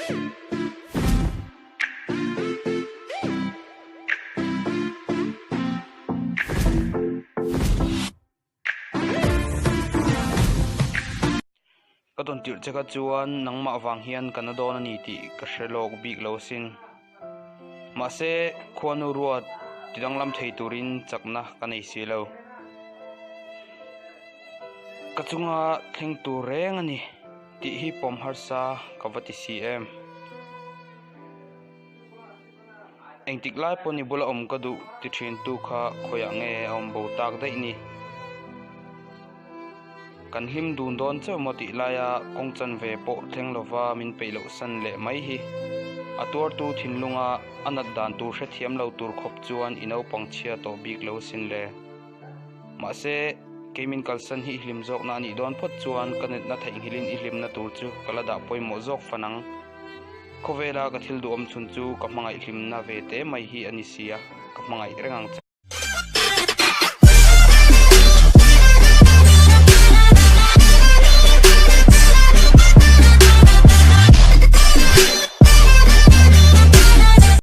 Ka tawn tirh che kha chuan nangmah vang hian ka na dawn a ni tih ka hre lawk bik lo asin. Mahse, khuanu ruat ti danglam thei turin chakna ka nei si lo. Ka chunga thleng tur reng a ni tih hi pawm harsa ka va ti si em. Engtik lai pawh ni bula awm ka duh ti thin tu kha khawiah nge a awm bo tak daih ni? Kan hlim dun dawn chauh maw tih laia kawng chanve pawh thleng lova min peih loh san leh mai hi a tuartu thinlunga a nat dan tur hrethiam lo tur khawp chuan i naupang chhia tawh bik lo sin le. Mahse, kei min kalsan hi i hlim zawkna a nih dawn phawt chuan ka natna theihnghilhin i hlimna tur chu ka la dah pawimawh zawk fan ang. Khawvela ka thil duhawm chhun chu ka hmangaih hlimna ve te mai hi a ni si a, ka hmangaih reng ang che.